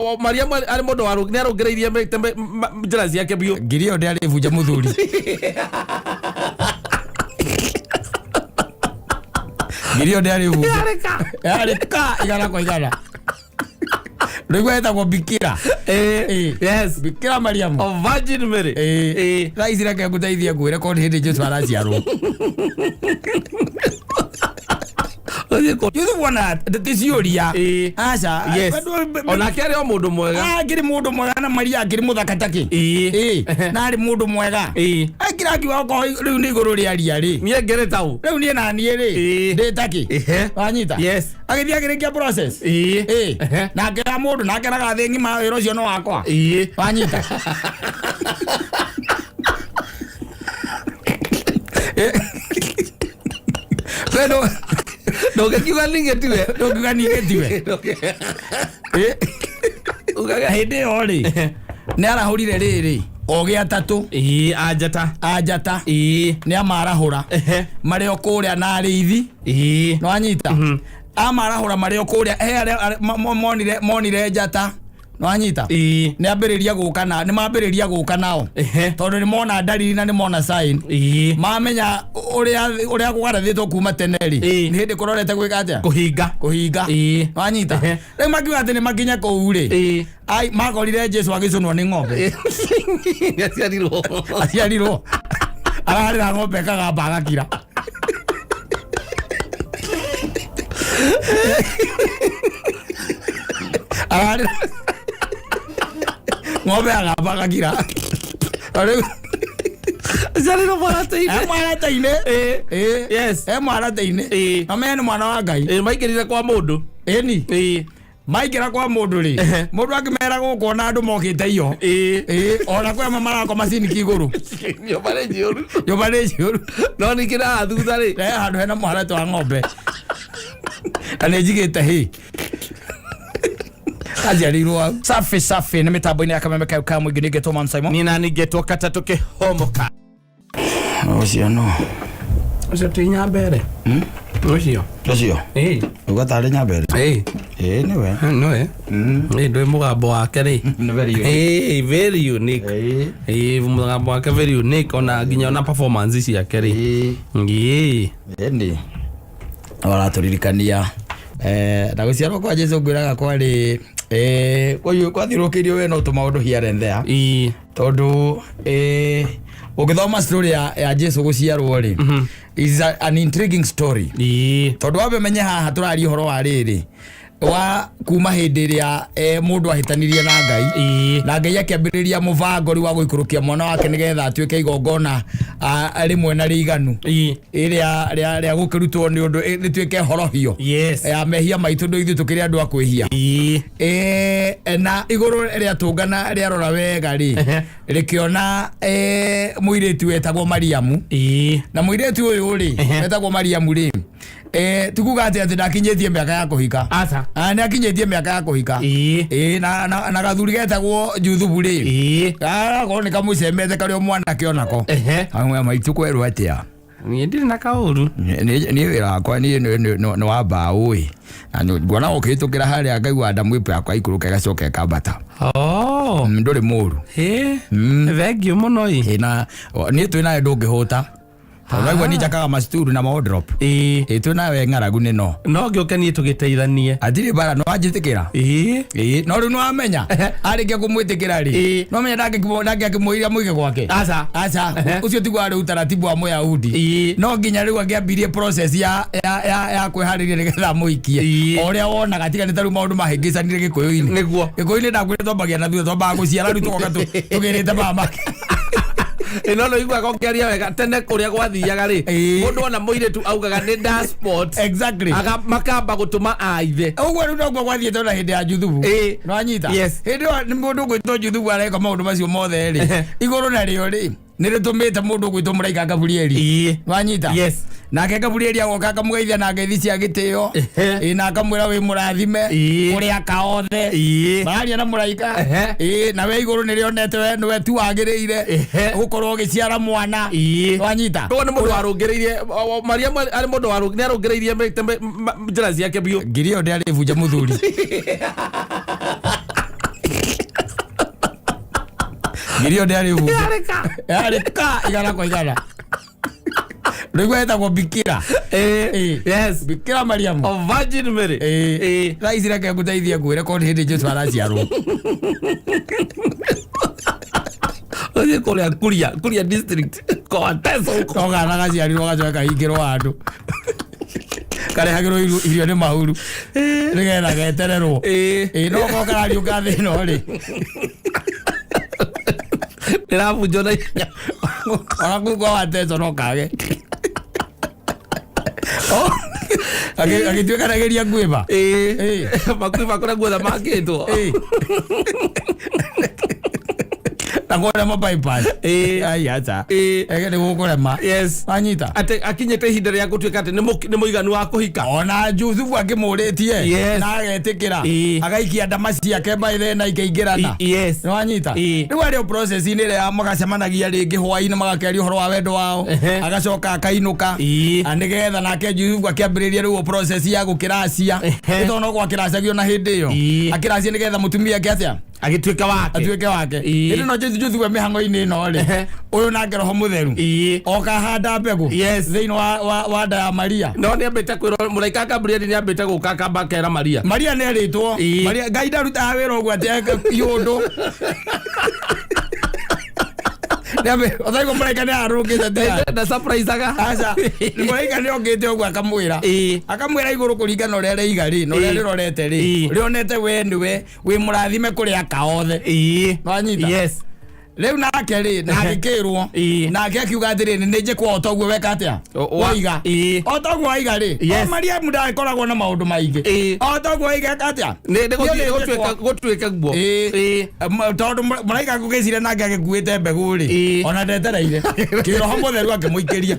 Mariamu arĩ mũndũ wa nĩ arũngĩrĩirie njĩra ciake biũ. Ngiri ĩyo ndĩarĩbunja mũthuri. Ngiri ĩyo ndĩarĩbunja. Yarĩka. Yarĩka igana kwa igana. Rĩu etagwo Bikira. Eh, yes. Bikira Mariamu. Of Virgin Mary. Eh. Eh. Thaa ici reke ngũteithie ngwĩre korwo nĩ hĩndĩ Jesu araciarwo. Ũthiĩ kũ- Juthu wona ti ciũria. Eh. Aca. Yes. Onake arĩ o mũndũ mwega. Akĩrĩ mũndũ mwega na Maria akĩrĩ mũthaka takĩ. Ĩĩ. Ĩĩ. Na arĩ mũndũ mwega. Ĩĩ. Akĩra akiuga okorwo rĩu nĩ igũrũ rĩa ria rĩ. Niĩ ngĩrĩ tau. Rĩu niĩ na niĩ rĩ. Ĩĩ. Ndĩ takĩ. Ehe. Wanyita. Yes. Agĩthiĩ akĩrĩkia process. Ĩĩ. Ĩĩ. Ehe. Na akĩra mũndũ na akĩraga thĩ ng'ima wĩra ũcio nĩ wakwa. Ĩĩ. Wanyita. We Ndũngĩkiuga ningĩ tiwe. ndũngiuga ningĩ tiwe. Ĩ. Ugaga Hĩndĩ ĩyo rĩ nĩ arahũrire rĩrĩ ogĩ atatũ Ĩĩ, anjata. anjata Ĩĩ. nĩ amarahũra Ehe. marĩ o kũrĩa na arĩithi Ĩĩ. nĩ wanyita amarahũra marĩ o kũrĩa he arĩa monire njata nĩ wanyita Ĩĩ. nĩ ambĩrĩria gũka na nĩ mambĩrĩria gũka nao Ehe. tondũ nĩ mona ndariri na nĩ mona sign Ĩĩ. mamenya ũrĩa kũgarathĩtwo kuma tene rĩ Ĩĩ. nĩ hĩndĩ kũrorete gwĩka atĩa Kũhinga. kũhinga Ĩĩ. wanyita Ehe. rĩu makiuga atĩ nĩ makinye kũu rĩ Ĩĩ. ai makorire Jesu agĩcũnwo nĩ ng'ombe. Nĩaciarirwo. Aciarirwo ararĩra ng'ombe ĩkagamba agakira. Ararĩra ng'ombe agamba agakira. Na rĩu Aciarirwo mũharatĩ-inĩ. e mũharatĩ-inĩ. Ĩĩ. Ĩĩ. Yes. E mũharatĩ-inĩ. Ĩĩ. Na menye nĩ mwana wa Ngai. Ĩĩ, maingĩrire kwa mũndũ. Ĩni. Ĩĩ. Maingĩra kwa mũndũ rĩ Ehe. mũndũ akĩmera gũkũ ona andũ mokĩte iyo. Ĩĩ. Ĩĩ, ona kwĩ amwe marakoma ciniki igũrũ. Nyũmba nĩ njiyũru. Nyũmba nĩ njiyũru. No ningĩ na haha thutha rĩ. He handũ hena mũharatĩ wa ng'ombe na nĩ njigĩte hĩ aciarirwo hau. Safi safi nĩ mĩtambo-inĩ ya kameme kayo ka mũingĩ nĩngetwo Man Simon. Niĩ nani ngetwo katatũ kĩhomoka. Ũcio no Ũcio ti Nyambere. Ũcio. Ũcio Ĩĩ. uga tarĩ Nyambere. Ĩĩ. Ĩĩ nĩwe. Nĩwe. Ĩĩ ndũĩ mũgambo wake rĩ. Nĩ very unique. Ĩĩ, very unique. Ĩĩ. Ĩĩ, mũgambo wake very unique ona nginya ona performance ciake rĩ. Ĩĩ. Ĩĩ. Ĩni aratũririkania na gũciarwo kwa Jesu ngwĩraga kwarĩ kwathiũrũkĩirio we no tũmaũndũ here and there. Ĩĩ. Tondũ ũngĩthoma story ya Jesu gũciarwo rĩ is an intriguing story. Ĩĩ. Tondũ wambe menye haha tũraria ũhoro wa rĩrĩ wa kuma hĩndĩ ĩrĩa mũndũ ahĩtanirie na Ngai. Ĩĩ. Na Ngai akĩambĩrĩria mũbango rĩu wa gũikũrũkia mwana wake nĩgetha atuĩke igongona rĩmwe na rĩiganu. Ĩĩ. Ĩrĩa rĩa gũkĩrutwo nĩ ũndũ rĩtuĩke horohio Yes. ya mehia maitũ ndũ ithuĩ tũkĩrĩ andũ a kwĩhia. Ĩĩ. Na igũrũ rĩatũngana rĩarora wega rĩ Ehe. rĩkĩona mũirĩtu wetagwo Mariamu. Ĩĩ. Na mũirĩtu ũyũ rĩ Ehe. wetagwo Mariamu rĩ tikuga atĩ ndakinyĩtie mĩaka ya kũhika. Aca. Nĩ akinyĩtie mĩaka ya kũhika. Ĩĩ. Ĩĩ, na gathuri getagwo Juthubu rĩ Ĩĩ. gakorwo nĩ kamũcemete karĩ o mwanake onako. Ehe. Amwe maitũ kwerwo atĩa. Niĩ ndirĩ na kaũru. Niĩ wĩra wakwa niĩ nĩ wa mbaũ ĩ. Na nguona ũkĩhĩtũkĩra harĩa ngaigua ndamwĩpa yakwa ikũrũka ĩgacoka ĩkambata. Oh. Ndũrĩ mũru. Ĩĩ. Thengiũ mũno ĩ. Ĩ, na niĩ twĩ nawe ndũngĩhũta. Tondũ waigua niĩ njakaga macituru na ma-wardrobe. Ĩĩ. Ĩ, twĩ nawe ng'aragu nĩ no. No ngĩũke niĩ tũgĩteithanie. Hatirĩ mbara nĩ wanjĩtĩkĩra. Ĩĩ. Ĩĩ, no rĩu nĩ wamenya arĩkia kũmwĩtĩkĩra rĩ Ĩĩ. no menya ndangĩakĩmwĩrire mũige gwake. Aca. Aca. Ehe. Ũcio tiguo warĩ utaratibu wa Mũyahudi. Ĩĩ. No nginya rĩu angĩambirie process ya kwĩharĩria nĩgetha amũhikie. Ĩĩ. O ũrĩa wonaga tiga nĩ ta rĩu maũndũ mahĩngĩcanire Gĩkũyũ-inĩ. Nĩguo. Gĩkũyũ-inĩ ndakwĩra twambagia na thutha twambaga gũciara rĩu tũgoka tũgĩrĩte mama. Ĩ, no nĩũiguaga ũkĩaria wega tene kũrĩa gwathiaga rĩ Ĩĩ. mũndũ ona mũirĩtu augaga nĩ dasport Exactly. Makamba gũtũma aithe. Ũguo rĩu noguo gwathiĩte ona hĩndĩ ya Juthubu. Ĩĩ. Nĩwanyita? Yes. Hĩndĩ ĩyo nĩ mũndũ ũgwĩtwo Juthubu areka maũndũ macio mothe rĩ igũrũ narĩo rĩ nĩ rĩtũmĩte mũndũ ũgwĩtwo mũraika Gaburieli. Ĩĩ. Nĩwanyita? Yes. Nake Gaburieli agoka akamũgeithia na ngeithi cia gĩtĩo. Ehe. Ĩĩ, na akamwĩra wĩ mũrathime Ĩĩ. kũrĩ aka othe. Ĩĩ. Mararia na mũraika. Ehe. Ĩĩ, na we igũrũ nĩrĩonete we nĩwe tu wagĩrĩire Ehe. gũkorwo ũgĩciara mwana. Ĩĩ. Nĩwanyita? Ũguo nĩ mũndũ warũngĩrĩirie Mariamu arĩ mũndũ nĩ arũngĩrĩirie njĩra ciake biũ. Ngiri ĩyo ndĩarĩbunja mũthuri. Ngiri ĩyo ndĩarĩ bunge. Yarĩka. Yarĩ ka igana kwa igana. Rĩu etagwo Bikira. Eh. Yes. Bikira Mariamu. Of Virgin Mary. Eh. Eh. Thaa ici reke ngũteithie ngwĩre korwo nĩ hĩndĩ Jesu araciarwo. Ũthiĩ kũrĩa Kuria, Kuria district. Kwa Teso huko. No kana gaciarirwo gacoke kahingĩrwo handũ. Karehagĩrwo irio nĩ mahuru. Nĩgetha getererwo. Eh. Ĩĩ no korwo karariũka thĩ ĩno rĩ. Ndĩrabunjwo na ihenya. Ona kũu kwa Wateso no kage. Agĩtuĩka ndageria ngwĩba. Eh. Eh. Makuiba kũrĩa guothe makĩtwo. Ĩĩ. Na kũrĩa mabypass. Ĩĩ. Ai aca. Ĩĩ. Ege nĩ gũkũrema. Yes. Wanyita. Atĩ akinyĩte ihinda rĩa gũtuĩka atĩ nĩ mũiganu wa kũhika. Ona Jusufu akĩmũrĩtie Yes. na agetĩkĩra Ĩĩ. agaikia ndama ciake by na ikaingĩrana. Yes. Nĩwanyita. Ĩĩ. Rĩu arĩ o process-inĩ ĩrĩa ya magacemanagia rĩngĩ hwaĩ-inĩ magakĩaria ũhoro wa wendo wao Ehe. agacoka akainũka. Ĩĩ. Na nĩgetha nake Jusufu akĩambĩrĩria rĩu process ya gũkĩracia. Ehe. Nĩ tondũ no gwakĩracagio na hĩndĩ ĩyo. Ĩĩ. Akĩracia nĩgetha mũtumia ake atĩa? Agĩtuĩka wake. Atuĩke wake. Ĩĩ. Hĩndĩ ĩno Jusufu e mĩhang'o-inĩ ĩno rĩ. Ehe. Ũyũ nake Roho Mũtheru. Ĩĩ. Oka handa mbegũ. Yes. Thĩinĩ wa nda ya Maria. No nĩ ambĩte kwĩrwo mũraika Gabrieli nĩ ambĩte gũka akamba akera Maria. Maria nĩ erĩtwo. Ĩĩ. Maria Ngai ndarutaga wĩra ũguo atĩ eke iũndũ. Othaigwo mũraika nĩ arũngĩte tiga. Nda surprise-aga. Aca. Mũraika nĩ okĩte ũguo akamwĩra. Ĩĩ. Akamwĩra igũrũ kũringana ũrĩa rĩiga rĩ na ũrĩa Ĩĩ. rĩrorete rĩ. Ĩĩ. Rĩonete we nĩwe wĩ mũrathime kũrĩ aka othe. Ĩĩ. Wanyita? Yes. Rĩu nake rĩ na agĩkĩrwo Ĩĩ. nake akiuga atĩrĩrĩ nĩ njĩkwo o toguo weka atĩa waiga Ĩĩ. o toguo waiga rĩ Yes. o Mariamu ndakoragwo na maũndũ maingĩ Ĩĩ. o toguo waiga eka atĩa Nĩ Niĩ nĩ njĩkwo. gũtuĩke guo. Ĩĩ. Ĩĩ. Tondũ mũraika ngũgĩciria nake agĩkuĩte mbegũ rĩ Ĩĩ. ona ndetereire kĩroho mũtheru akĩmũikĩria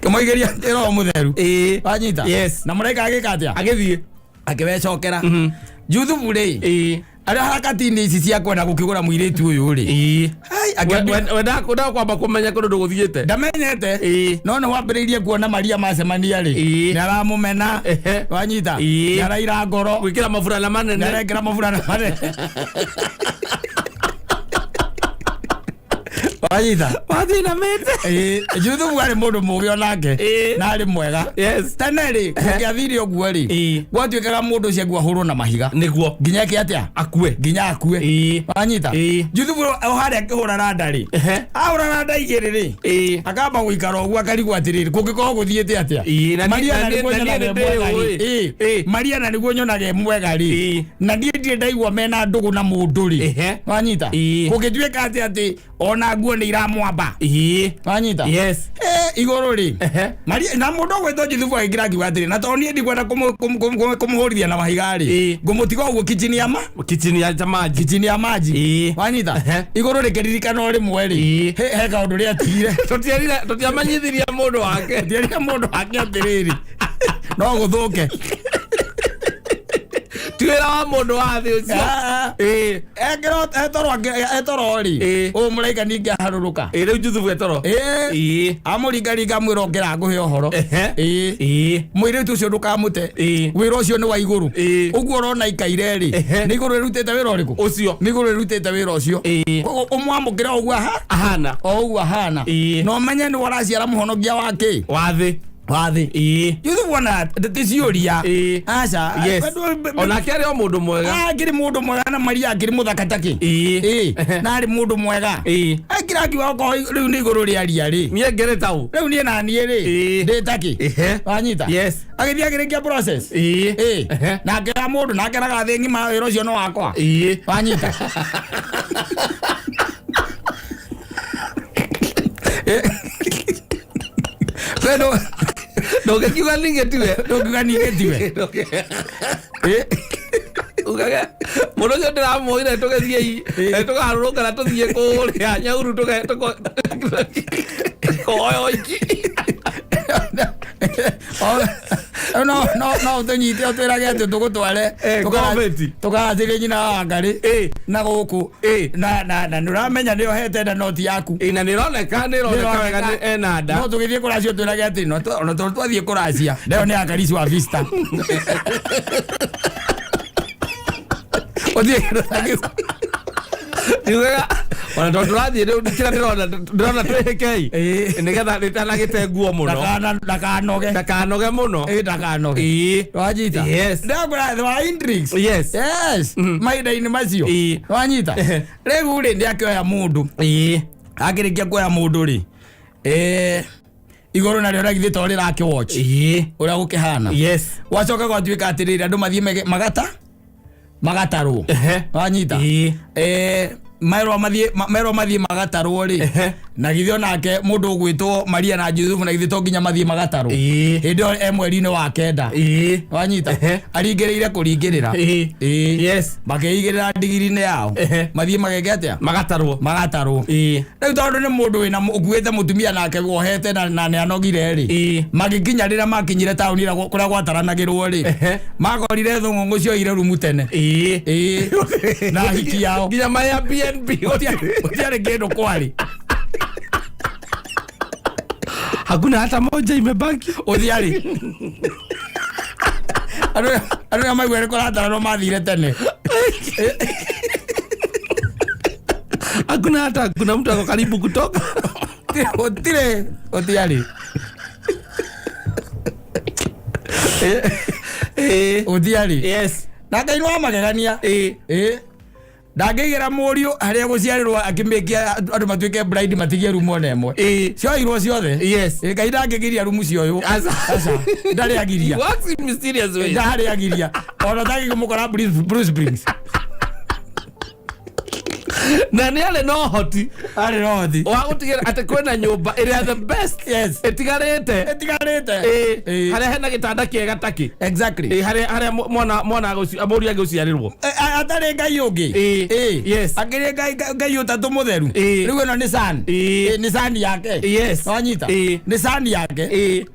kĩmũikĩria kĩroho mũtheru Ĩĩ. wanyita Yes. na mũraika agĩka atĩa Agĩthiĩ. akĩwecokera Juthubu rĩ Ĩĩ. arĩa harakati-inĩ ici cia kwenda gũkĩgũra mũirĩtu ũyũ rĩ Ĩĩ. Ai, akĩambia- Wendaga kwamba kũmenya kũndũ ndũgũthiĩte. ndamenyete Ĩĩ. no nĩ wambĩrĩirie kuona Maria macemania rĩ Ĩĩ. nĩ aramũmena Ehe. wanyita Ĩĩ. nĩ araira ngoro Gwĩkĩra maburana nĩ manene. arekĩra maburana manene wanyita Wathiĩ na mĩte. Ĩĩ, Juthubu arĩ mũndũ mũgĩ onake Ĩĩ. na arĩ mwega Yes. tene rĩ kũngĩathire ũguo rĩ Ĩĩ. gwatuĩkaga mũndũ ũcio aguo ahũrwo na mahiga Nĩguo. nginya eke atĩa Akue. nginya akue Ĩĩ. wanyita Ĩĩ. Juthubu o harĩa akĩhũra randa rĩ Ehe. ahũra randa igĩrĩ rĩ Ĩĩ. akamba gũikara ũguo akarigwo atĩrĩrĩ kũngĩkorwo gũthiĩte atĩa Ĩĩ, na niĩ- Maria na na niĩ- nĩguo na niĩ nyonaga nĩ e mwega rĩ. ndĩũĩ. Ĩĩ. Ĩĩ. Maria na nĩguo nyonaga e mwega rĩ Ĩĩ. na niĩ ndirĩ ndaigua mena ndũgũ na mũndũ rĩ Ehe. wanyita Ĩĩ. kũngĩtuĩka atĩ atĩ ona nguo nĩ iramwamba Ĩĩ. wanyita Yes. Eh, igũrũ rĩ Ehe. Maria na mũndũ ũgwĩtwo Juthubu agĩkĩra akiuga atĩrĩ na tondũ niĩ ndikwenda kũmũhũrithia na mahiga rĩ Ĩĩ. ngũmũtiga ũguo kichini ya ma Kichini ya maji. kichini ya maji Ĩĩ. wanyita Ehe. igũrũ rĩkĩririkana o rĩmwe rĩ Ĩĩ. he kaũndũ rĩatigire Tũtiarire tũtiamenyithirie mũndũ wake. tiarire mũndũ wake atĩrĩrĩ no gũthũke Ti wĩra wa mũndũ wa thĩ ũcio. Ah, Ĩĩ. ah. Etoro etoro rĩ Ĩĩ. ũyũ mũraika ningĩ aharũrũka Ĩĩ rĩu Juthubu etoro. Ĩĩ. Ĩĩ. amũringaringa amwĩra ongera ngũhe ũhoro Ehe. Ĩĩ. Ĩĩ. mũirĩtu ũcio ndũkamũte Ĩĩ. wĩra ũcio nĩ wa igũrũ Ĩĩ. ũguo ũrona ikaire rĩ Ehe. nĩ igũrũ rĩrutĩte wĩra ũrĩkũ Ũcio. nĩ igũrũ rĩrutĩte wĩra ũcio Ĩĩ. Koguo ũmwamũkĩre o ũguo aha Ahana. o ũguo ahana Ĩĩ. na ũmenye nĩ ũraciara mũhonokia wa kĩ Wa thĩ. wa thĩ Ĩĩ. Juthubu ona ti ciũria Ĩĩ. aca Yes. Onake arĩ o mũndũ mwega. akĩrĩ mũndũ mwega na Maria akĩrĩ mũthaka takĩ Ĩĩ. Ĩĩ. Na arĩ mũndũ mwega Ĩĩ. akĩra akiuga okorwo rĩu nĩ igũrũ rĩaria rĩ Niĩ ngĩrĩ tau. rĩu niĩ na niĩ rĩ Ĩĩ. ndĩ takĩ Ehe. wanyita Yes. agĩthiĩ akĩrĩkia process Ĩĩ. Ĩĩ. Ehe. na akĩra mũndũ na akĩraga thĩ ng'ima wĩra ũcio nĩ wakwa Ĩĩ. wanyita We Ndũngĩkiuga ningĩ tiwe. ndũngiuga ningĩ tiwe Ĩĩ. Ugage mũndũ ũcio ndĩramũire tũgĩthiĩ tũkaharũrũkana tũthiĩ kũrĩa Nyauru kũhoya ũiki. No no no tũnyite ũtwĩrage atĩ tũgũtware Eh, government. tũkaracĩrie nyina wa Ngarĩ Ĩĩ. na gũkũ Ĩĩ. na na na nĩũramenya nĩ ohete nda noti yaku Ĩĩ, na nĩroneka nĩroneka wega nĩ ena nda. no tũgĩthiĩ kũracia ũtwĩrage atĩ no ona tondũ twathiĩ kũracia ndeo nĩ akarici wa vista. Gũtirĩ kĩndũ ta kĩu. Ndiugaga ona tondũ tũrathiĩ rĩu kĩrĩa ndĩrona ndĩrona twĩhĩkei Ĩĩ. nĩgetha rĩtanagĩte nguo mũno Ndakanoge. ndakanoge mũno. Ĩĩ, ndakanoge. Ĩĩ. Wanyita? Yes. Ndakũra thĩ wa intrigues. Yes. Yes. Mahinda-inĩ macio. Ĩĩ. Wanyita? Rĩu rĩ nĩ akĩoya mũndũ. Ĩĩ. Akĩrĩkia kuoya mũndũ rĩ, igũrũ narĩo na githĩ to rĩrakĩ watch Ĩĩ. ũrĩa gũkĩhana. Yes. Gwacoka gwatuĩka atĩrĩrĩ, andũ mathiĩ magata magatarwo. Ehe. Wanyita? Ĩĩ. Merwo mathiĩ merwo mathiĩ magatarwo rĩ, Ehe. na githĩ onake mũndũ ũgwĩtwo Maria na Jusufu na githĩ to nginya mathiĩ magatarwo. Ĩĩ. Hĩndĩ ĩyo e mweri-inĩ wa kenda. Ĩĩ. Wanyita? Ehe. Aringĩrĩire kũringĩrĩra. Ĩĩ. Ĩĩ. Yes. Makĩigĩrĩra ndigiri-inĩ yao. Ehe. Mathiĩ mageke atĩa? Magatarwo. Magatarwo. Ĩĩ. Rĩu tondũ nĩ mũndũ wĩna ũkuĩte mũtumia nake wohete na nĩ anogire rĩ, Ĩĩ. magĩkinya rĩrĩa makinyire taũni ĩrĩa kũrĩa gwataranagĩrwo rĩ, Ehe. makorire thũng'ũng'ũ cioire rumu tene. Ĩĩ. Ĩĩ. Na hiki yao. Nginya maya BNB. Gũtiarĩ kĩndũ kwarĩ. Hakuna hata moja imebaki. Gũtiarĩ. Andũ arĩa maiguire nĩ kũrataranwo mathire tene. Hakuna hata kuna mtu ako karibu kutoka. Gũtirĩ, gũtiarĩ. Ĩĩ. Gũtiarĩ. Yes. Na Ngai nĩ wa magegania. Ĩĩ. Ĩĩ. Ndangĩigĩra mũriũ harĩa gũciarĩrwo akĩmĩkia andũ matuĩke bride matigie rumu ona ĩmwe. Ĩĩ. Cioirwo ciothe. Yes. Ĩĩ, Ngai ndangĩgiria rumu cioywo. Aca. Aca. Ndarĩ agiria. Works in mysterious ways. Ndarĩ agiria. Ona tangĩkĩmũkora Bruce Springs. Na nĩ arĩ na ũhoti Arĩ na ũhoti. wa gũtigĩrĩra atĩ kwĩna nyũmba ĩrĩa the best Yes. ĩtigarĩte. Ĩtigarĩte. Ĩĩ. Ĩĩ. Harĩa hena gĩtanda kĩega takĩ. Exactly. Ĩĩ, harĩa harĩa mwana mwana mũriũ agĩciarĩrwo. Atarĩ Ngai ũngĩ. Ĩĩ. Ĩĩ. Yes. Akĩrĩ Ngai Ngai ũtatũ mũtheru. Ĩĩ. Rĩu ĩno nĩ san. Ĩĩ. Ĩĩ, nĩ san yake. Yes. Wanyita? Ĩĩ. Nĩ san yake. Ĩĩ.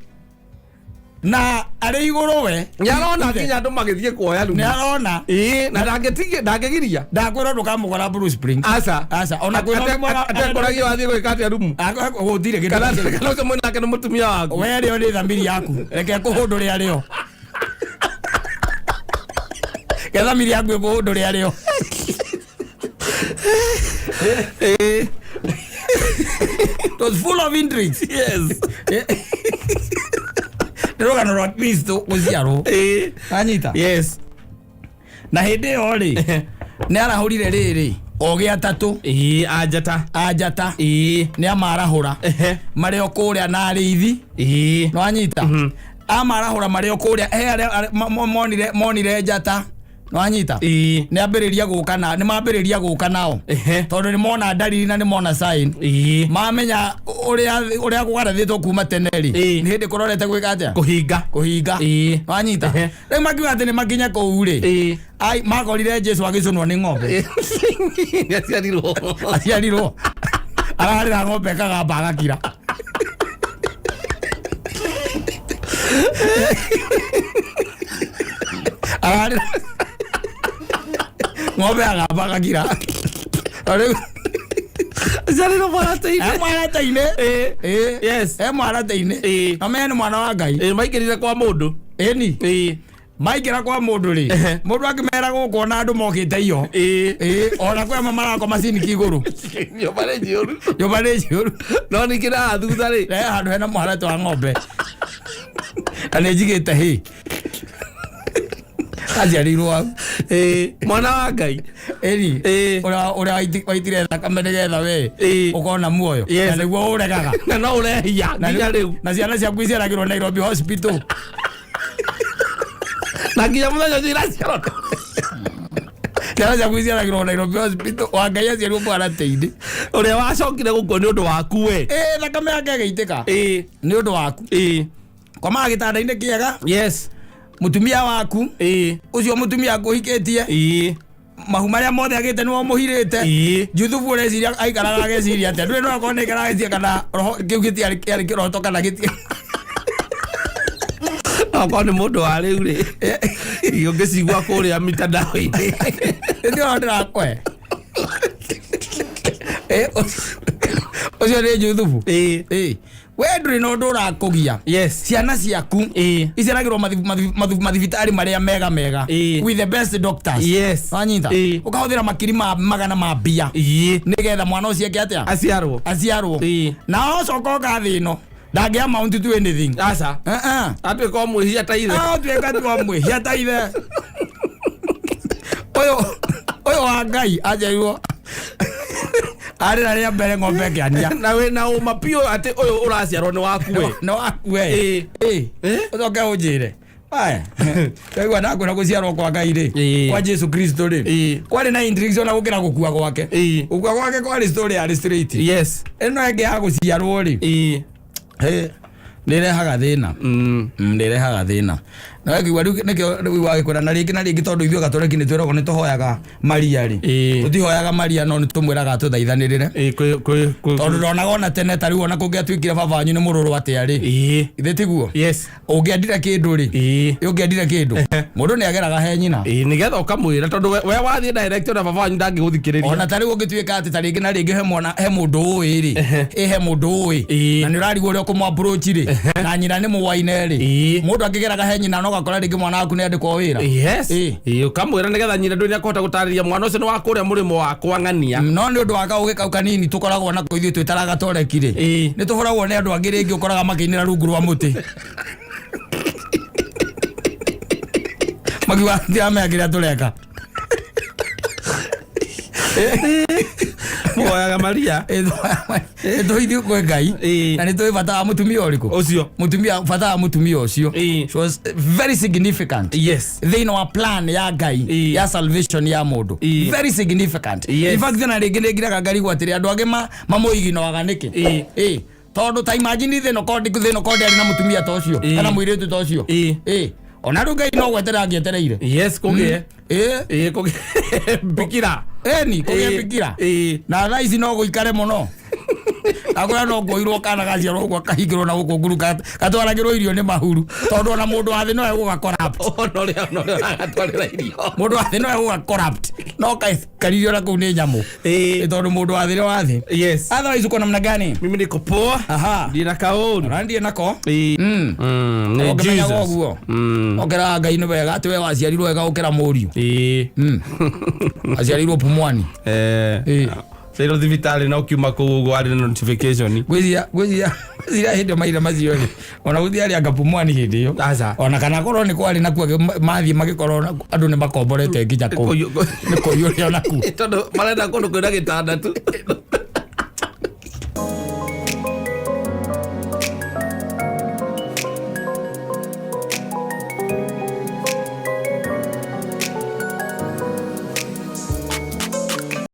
Na arĩ igũrũ we. Nĩ arona nginya andũ magĩthiĩ kuoya Nĩ rumu. arona. Ĩĩ, na ndangĩgiria. Ndakwĩrwo ndũkamũkora Bruce Springs. Aca. Aca. Ona kwĩna Atekũragio wathiĩ gwĩka atĩa rumu. Gũtirĩ kĩndũ. Kana kana ũcio mwĩnake nĩ mũtumia waku. We rĩo nĩ thamiri yaku. Reke kũhũndũrĩa rĩo. Ke thamiri yaku ĩkũhũndũrĩa rĩo. Ĩĩ. It was full of intrigues. Yes. Nĩ rũgano rwa Kristo gũciarwo. Ĩĩ. Anyita? Yes. Na hĩndĩ ĩyo rĩ, nĩ arahũrire rĩrĩ ogĩ atatũ. Ĩĩ, anjata. Anjata. Ĩĩ. Nĩ amarahũra. Ehe. Marĩ o kũrĩa na arĩithi. Ĩĩ. Nĩwanyita? Amarahũra marĩ o kũrĩa, he arĩa monire njata. Nĩwanyita? Ĩĩ. Nĩ ambĩrĩria gũka na nĩ mambĩrĩria gũka nao. Ehe. Tondũ nĩ mona ndariri na nĩ mona sign. Ĩĩ. Mamenya ũrĩa ũrĩa kũgarathĩtwo kuma tene rĩ. Ĩĩ. Nĩ hĩndĩ kũrorete gwĩka atĩa? Kũhinga. Kũhinga. Ĩĩ. Wanyita? Ehe. Rĩu makiuga atĩ nĩ makinye kũu rĩ. Ĩĩ. Ai makorire Jesu agĩcũnwo nĩ ng'ombe. Nĩ aciarirwo. Aciarirwo. Ararĩra ng'ombe ĩkagamba agakira. Ararĩra ng'ombe agamba agakira. Rĩu Aciarirwo mũharatĩ-inĩ. e mũharatĩ-inĩ. Ĩĩ. Ĩĩ. Yes. E mũharatĩ-inĩ. Ĩĩ. Na menye nĩ mwana wa Ngai. Ĩĩ, maingĩrire kwa mũndũ. Ĩni. Ĩĩ. Maingĩra kwa mũndũ rĩ, Ehe. mũndũ akĩmera gũkũ ona andũ mokĩte iyo. Ĩĩ. Ĩĩ, ona kwĩ amwe marakoma ciniki igũrũ. Nyũmba nĩ njiyũru. Nyũmba nĩ njiyũru. No ningĩ na haha thutha rĩ. Na he handũ hena mũharatĩ wa ng'ombe. Na nĩ njigĩte hĩ. Aciarĩirwo hau. Ĩĩ. Mwana wa Ngai. Ĩni. Ĩĩ. Ũrĩa ũrĩa waitire thakame nĩgetha we Ĩĩ. ũkorwo na muoyo. Yes. Na nĩguo ũregaga. Na no ũrehia Na nginya rĩu. Na ciana ciaku iciaragĩrwo Nairobi Hospital. Na nginya mũthenya ũcio iraciarwo. Ciana ciaku iciaragĩrwo Nairobi Hospital. Wa Ngai aciarirwo mũharatĩ-inĩ. Ũrĩa wacokire gũkua nĩ ũndũ waku we. Ĩĩ, thakame yake ĩgĩitĩka. Ĩĩ. Nĩ ũndũ waku. Ĩĩ. Komaga gĩtanda-inĩ kĩega. Yes. Mũtumia waku. Ĩĩ. Ũcio mũtumia akũhikĩtie. Ĩĩ. Mahu marĩa mothe agĩte nĩwe ũmũhirĩte. Ĩĩ. Juthubu ũreciria aikaraga ageciria atĩa? Ndũrĩ no akorwo nĩ aikaraga ageciria kana roho kĩu gĩtiarĩ kĩarĩ kĩroto kana gĩti. Okorwo nĩ mũndũ wa rĩu rĩ. Ũngĩcigua kũrĩa mitandao-inĩ. Nĩndĩrona ndĩrakũhe. Ũcio nĩ Juthubu. Ĩĩ. Ĩĩ. We ndũrĩ na ũndũ ũrakũgia. Yes. Ciana ciaku iciaragĩrwo mathibitarĩ marĩa mega mega with the best doctors. Wanyita? Ũkahũthĩra makiri ma magana ma mbia nĩgetha mwana ũcio eke atĩa? Aciarwo. Aciarwo. Na ũcoka ũka thĩ ĩno ndangĩ amount to anything. Aca. Uh-uh. Atuĩka o mwĩhia ta ithe. Ah, tuĩka tu wa mwĩhia ta ithe. Ũyũ wa Ngai aciarirwo arĩ na rĩa mbere ng'ombe ĩkĩania. Na wĩna ũma biũ atĩ ũyũ ũraciarwo nĩ waku we. No wakue. Ũcoke ũnjĩre aya kaigua ndakwĩra gũciarwo kwa Ngai rĩ, kwa Jesu Kristo rĩ, kwarĩ na intrigue ona gũkĩra gũkua gwake. Gũkua gwake kwarĩ story yarĩ straight. Ĩno ĩngĩ ya gũciarwo rĩ, nĩrehaga thĩna. Nĩrehaga thĩna na wekigua rĩu nĩkĩo rĩu wagĩkwĩra na rĩngĩ na rĩngĩ, tondũ ithuĩ gatoreki nĩ twĩragwo nĩ tũhoyaga Maria rĩ, tũtihoyaga Maria no nĩ tũmwĩraga tũthaithanĩrĩre, tondũ ndonaga ona tene ta rĩu ona kũngĩatuĩkire baba wanyu nĩ mũrũrũ atĩa rĩ, ithe tiguo? Ũngĩendire kĩndũ rĩ, ũngĩendire kĩndũ, mũndũ nĩ ageraga he nyina. Nĩgetha ũkamwĩra, tondũ we wathiĩ direct ona baba wanyu ndangĩgũthikĩrĩria. Ona ta rĩu ũngĩtuĩka atĩ ta rĩngĩ na rĩngĩ he mwana, he mũndũ ũĩ rĩ, ĩ he mũndũ ũĩ na nĩ ũrarigwo ũrĩa ũkũmũ approach rĩ, na nyina nĩ mũwaine rĩ, mũndũ angĩgeraga he nyina no gakora rĩngĩ mwana waku nĩ andĩkwo wĩra. Ũkamwĩra nĩgetha nyina ndũrĩ akũhota gũtarĩria mwana ũcio nĩ wa kũrĩa mũrĩmo wa kwa ng'ania. No nĩ ũndũ wa kaũgĩ kau kanini tũkoragwo nako ithuĩ twĩtaraga toreki rĩ, nĩ tũhũragwo nĩ andũ angĩ rĩngĩ ũkoraga makĩinĩra rungu rwa mũtĩ makiuga tiramenya kĩrĩa tũreka. Mũhoyaga Maria. Nĩtũhithio kwĩ Ngai na nĩ tũĩ bata wa mũtumia ũrĩkũ. Ũcio. Mũtumia, bata wa mũtumia ũcio. She was very significant thĩinĩ wa plan ya Ngai ya salvation ya mũndũ. Very significant. In fact, na rĩngĩ nĩ ngiraga ngarigwo atĩrĩ, andũ angĩ mamũiginoaga nĩkĩ? Tondũ ta imagine thĩna korwo ndĩarĩ na mũtumia ta ũcio kana mũirĩtu ta ũcio. Ona rĩu Ngai no gweterera angĩetereire. Yes, kũgĩe. Kũgĩe bikira. Ĩni kũgĩe bikira. Na thaa ici no gũikare mũno akwĩra no kuoirwo kana gaciarwo ũguo kahingĩrwo na gũkũ nguru, gatwaragĩrwo irio nĩ mahuru, tondũ ona mũndũ wa thĩ no egũga corrupt. Ona ũrĩa ũragatwarĩra irio. Mũndũ wa thĩ no egũga corrupt, no kaikaririo na kũu nĩ nyamũ. Nĩ tondũ mũndũ wa thĩ nĩ wa thĩ. Otherwise uko namna gani? Mimi niko poa. Aha. Ndina kaũru. Ona ndiĩ nako. Nĩ Ũngĩmenyaga Jesus. ũguo okera Ngai nĩ wega atĩ we waciarirwo wega gũkĩra mũriũ. Aciarirwo Pumwani. Cairwo thibitarĩ na ũkiuma kũu ũguo warĩ na notification. Ngwĩciria hĩndĩ ĩyo mahinda macio rĩ, ona gũtiarĩ anga Pumwani hĩndĩ ĩyo. Aca. Ona kana korwo nĩ kwarĩ nakuo, mathiĩ magĩkorwo andũ nĩ makomborete nginya kũu nĩ kũiyũria nakuo. Tondũ marenda kũndũ kwĩna gĩtanda tu.